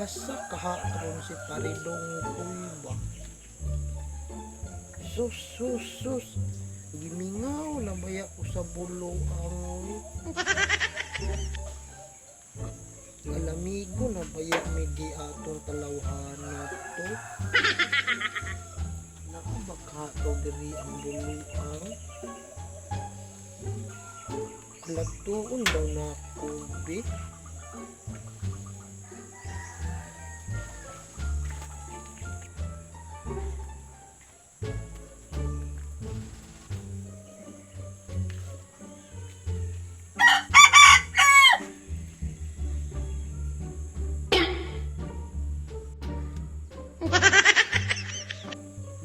Asa kahatron si Paridongkoy ba? Sus, sus, sus. Gimingaw na baya ko sa bulo ang oy. Nalamigo na baya may di atong talawhana to. Naku, baka to diri ang buluang. Lagtuon daw na kubi.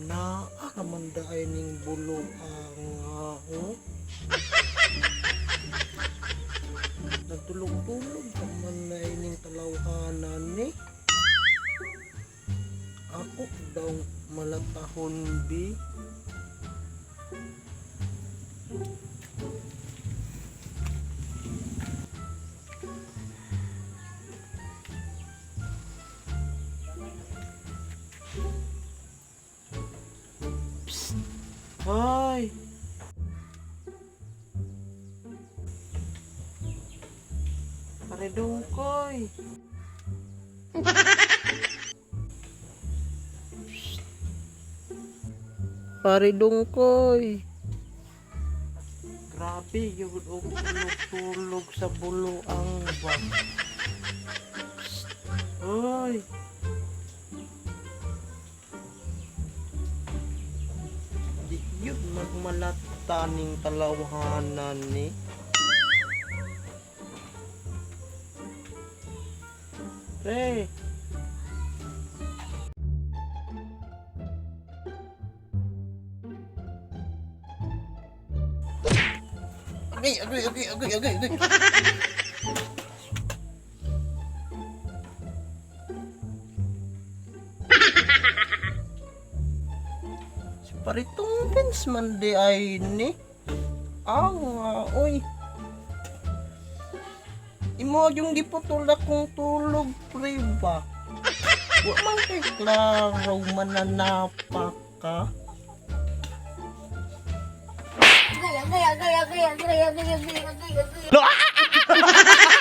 Naa naman daay ning buluang nga oh. Nagtulog-tulog pa man na ining talawhanan ni. Ako daw malatahon bi. Psst. Hoy! Paredungkoy. Paridungkoy. Grabe, yun og tulog-tulog sa buluang ba. Psst. Hoy. Di yun magmalata ning talawhanan ni. Pre. Agay, agay, agay, agay, agay, agay. Si Paritong Vince man di ay ni. Aw nga, oy. Imo yung giputol akong tulog, pre ba? Wa man kay klaro mananapa ka. Agay, agay, agay, agay, agay, agay, agay, agay, agay.